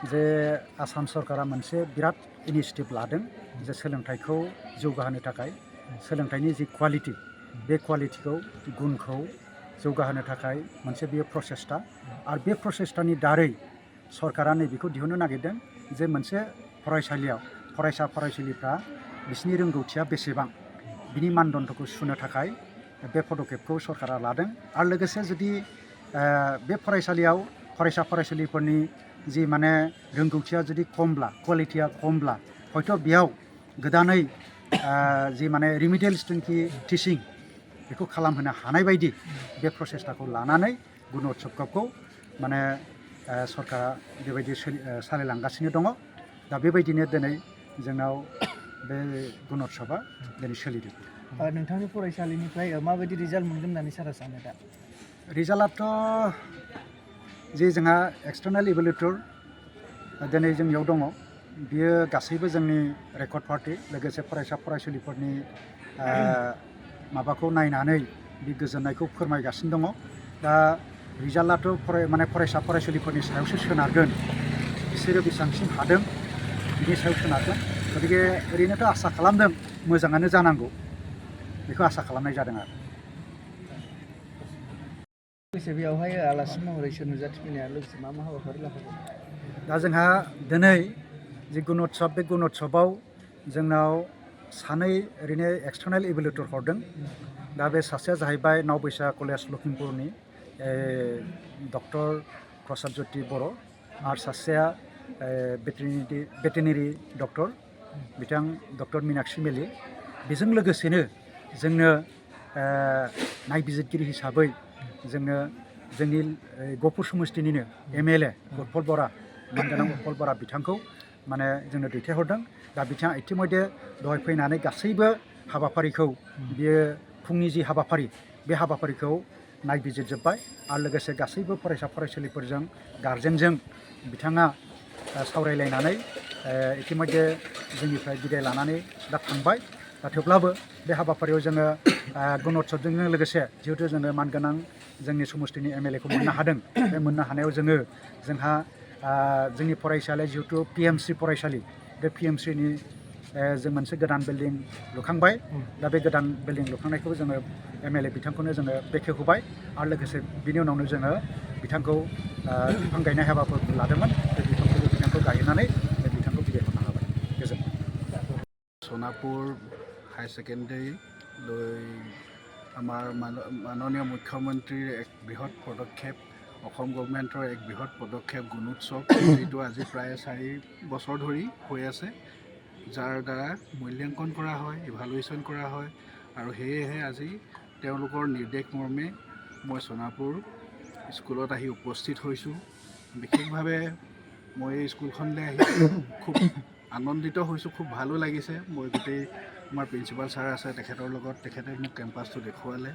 जे आसाम सरकारा मोनसे बिराद इनिशिएटिभ लादों जे सोलोंथाइखौ जौगाहोनो थाखाय सोलोंथाइनि जि क्वालिटि बे क्वालिटिखौ गुनखौ जौगाहोनो थाखाय मोनसे बेयो प्रसेस्टा आरो बे प्रसेस्टानि दारै सरकारा नैबेखौ दिहुननो नागिरदों जे मोनसे फरायसालियाव फरायसा फरायसुलिफ्रा बिसिनि रोंगौथिया बेसेबां बिनि मानदण्डखौ सुनो थाखाय बे पदक्षेपखौ सरकारा लादों आरो लोगोसे जुदि बे फरायसालियाव फरायसा फरायसुलिफोरनि जि माने रोंगौथिया जुदि खमब्ला क्वालिटिया खमब्ला हयथ' बेयाव गोदानै जि माने रिमिडियेल स्टुडेन्टनि टिचिं बेखौ खालामहोनो हानाय बायदि बे प्रसेसटाखौ लानानै गुन उत्सबखौ माने सरकारा बेबायदि सालायलांगासिनो दङ दा बेबायदिनो दिनै जोंनाव बे गुन उत्सबा दिनै सोलिदों। नोंथांनि फरायसालिनिफ्राय माबायदि रिजाल्ट मोनगोन होननानै सारा सानो दा? रिजाल्टआथ' जे जोंहा एक्सटार्नेल इभेलुएटर दिनै जोंनियाव दङ बियो गासैबो जोंनि रेकर्ड पार्टी लोगोसे फरायसा फरायसुलिफोरनि माबाखौ नायनानै बे गोजोननायखौ फोरमायगासिनो दङ। दा रिजाल्टआथ' माने फरायसा फरायसुलिफोरनि सायावसो सोनारगोन बिसोरो बेसेबांसिम हादों बिनि सायाव सोनारगोन। गतिके ओरैनोथ' आसा खालामदों मोजाङानो जानांगौ बेखौ आसा खालामनाय जादों आरो। लोगोसे बेयावहाय आलासि महरै सोर नुजाथिफैनाया लोगोसे मा मा हाबाफारि लाफागोन? दा जोंहा दिनै जि गुन उत्सब बे गुन उत्सबाव जोंनाव सानै ओरैनो एक्सटार्नेल इभेलुएटर हरदों। दा बे सासेया जाहैबाय नावबैसा कलेज लखिमपुरनि डक्टर प्रसाद ज्योति बर' आरो सासेया भेटेरिनेरि डक्टर बिथां डक्टर मीनाक्षी मेली। बेजों लोगोसेनो जोंनो नायबिजिरगिरि हिसाबै जोंनो जोंनि गहपुर समस्तिनिनो MLA उतपल बरा मानगोनां उतपल बरा बिथांखौ माने जोंनो दैथायहरदों। दा बिथाङा इतिमध्ये दहाय फैनानै गासैबो हाबाफारिखौ बियो फुंनि जि हाबाफारि बे हाबाफारिखौ नायबिजिरजोब्बाय आरो लोगोसे गासैबो फरायसा फरायसुलिफोरजों गार्जेनजों बिथाङा सावरायलायनानै इतिमध्ये जोंनिफ्राय बिदाय लानानै दा थांबाय। दा थेवब्लाबो बे हाबाफारियाव जोङो गुन उत्सबजों लोगोसे जिहेतु जोङो मानगोनां जोंनि समस्तिनि MLA खौ मोननो हादों बे मोननो हानायाव जोंहा जोंनि फरायसालिया जिहेतु PMC फरायसालि बे PMCनि जों मोनसे गोदान बिल्डिं लुखांबाय। दा बे गोदान बिल्डिं लुखांनायखौ जोङो MLA बिथांखौनो जोङो बेखेवहोबाय आरो लोगोसे बिनि उनावनो जोङो बिथांखौ बिफां गायनाय हाबाफोर लादोंमोन। बे बिफांखौ गायनानै बिथांखौ बिदाय हरनो हाबाय। गोजोन्थों। सोनापुर हाई सेकेंडारी आमार माननीय मुख्यमंत्रीर एक बृहৎ पदक्षेप गभर्नमेंटर एक बृहৎ पदक्षेप गुण उत्सव जो आज प्राय 4 बছৰ धरी हो आसे जार द्वारा मूल्यांकन करा है इभालुएशन करा है और सेয়েহে আজি তেওঁলোকৰ निर्देश मर्मे मैं सोनापुर स्कूलत आহি उपस्थित হৈছোঁ। বিশেষভাৱে মই স্কুলখনলৈ আহি খুব আনন্দিত হৈছোঁ, খুব ভালো লাগিছে। মই গোটেই আমাৰ প্ৰিন্সিপাল ছাৰ আছে তেখেতৰ লগত তেখেতে মোক কেম্পাছটো দেখুৱালে।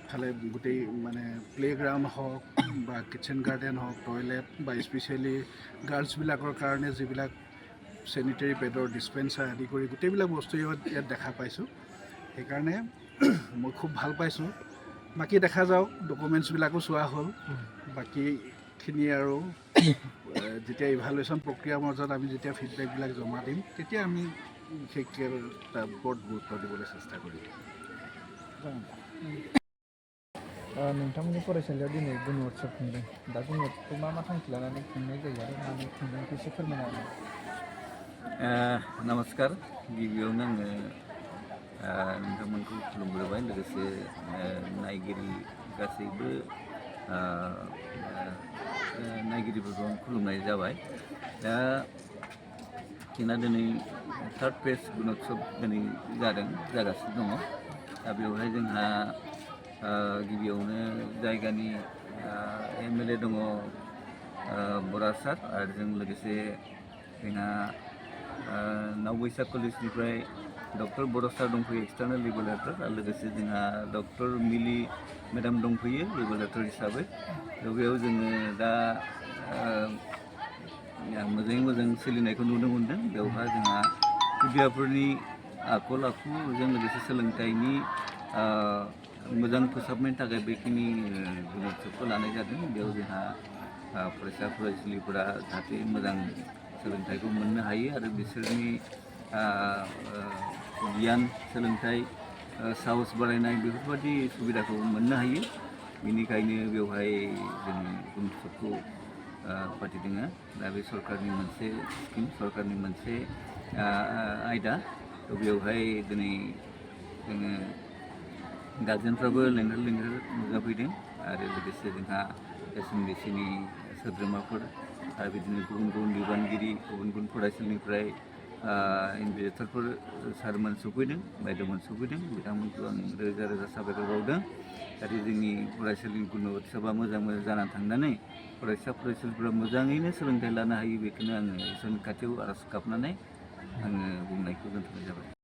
ফালে গোটেই মানে প্লেগ্ৰাউণ্ড হওক বা কিটচেন গাৰ্ডেন হওক টয়লেট বা স্পেচিয়েলি গাৰ্লছবিলাকৰ কাৰণে যিবিলাক চেনিটেৰী পেডৰ ডিছপেঞ্চাৰ আদি কৰি গোটেইবিলাক বস্তু ইয়াত দেখা পাইছোঁ। সেইকাৰণে মই খুব ভাল পাইছোঁ। বাকী দেখা যাওক ডকুমেণ্টছবিলাকো চোৱা হ'ল। বাকীখিনি আৰু যেতিয়া ইভালুৱেশ্যন প্ৰক্ৰিয়াৰ মাজত আমি যেতিয়া ফিডবেকবিলাক জমা দিম তেতিয়া আমি বিশেষকৈ তাৰ ওপৰত গুৰুত্ব দিবলৈ চেষ্টা কৰিম। नोंथांमोननि फरायसालियाव दिनै गुन उत्सव खुंदों। दा गुन उत्सवखौ मा मा थांखि लानानै खुंनाय जायो आरो मानो खुंदों एसे फोरमायना होनो? नमस्कार। गिबियावनो आङो नोंथांमोनखौ खुलुमग्रोबाय लोगोसे नायगिरि गासैबो नायगिरिफोरखौ आं खुलुमनाय जाबाय। दा जोंना दिनै 3rd फेज गुन उत्सव दिनै जागासिनो दङ। दा बेवहाय जोंहा गिबियावनो जायगानि MLA दङ बरा सार आरो जों लोगोसे जोंहा नावबैसा कलेजनिफ्राय डक्टर बर' सार दंफैयो एक्सटार्नेल इभेलुएटर आरो लोगोसे जोंहा डक्टर मिलि मेडाम दंफैयो इभेलुएटर हिसाबै। बेयाव जोङो दा मोजाङै मोजां सोलिनायखौ नुनो मोन्दों। बेवहाय जोंहा खुदियाफोरनि आखल आखुजों लोगोसे सोलोंथाइनि मोजां फोसाबनायनि थाखाय बेखिनि गुन उत्सबखौ लानाय जादों। बेयाव जोंहा फरायसा फरायसुलिफोरा जाहाथे मोजां सोलोंथाइखौ मोननो हायो आरो बिसोरनि गियान सोलोंथाइ साहस बारायनाय बेफोरबायदि सुबिदाखौ मोननो हायो बेनिखायनो बेवहाय जों गुणउत्सबखौ फाथिदों दा बे सरकारनि मोनसे स्किम सरकारनि मोनसे आयदा थ' बेवहाय दिनै जोङो गार्जेनफ्राबो लेंहर नुजाफैदों आरो लोगोसे जोंहा एसएमडिसिनि सोद्रोमाफोर आरो बिदिनो गुबुन गुबुन बिबानगिरि गुबुन गुबुन फरायसालिनिफ्राय इनभिजिलेटरफोर सारमोन सफैदों बायद'मोन सफैदों बिथांमोनखौ आं रोजा रोजा साबायखर बावदों जाहाथे जोंनि फरायसालिनि गुणउत्सबा मोजां जानानै थांनानै फरायसा फरायसुलिफोरा मोजाङैनो सोलोंथाइ लानो हायो बेखौनो आङो इसोरनि खाथियाव आर'ज गाबनानै आङो बुंनायखौ दोनथ'नाय जाबाय।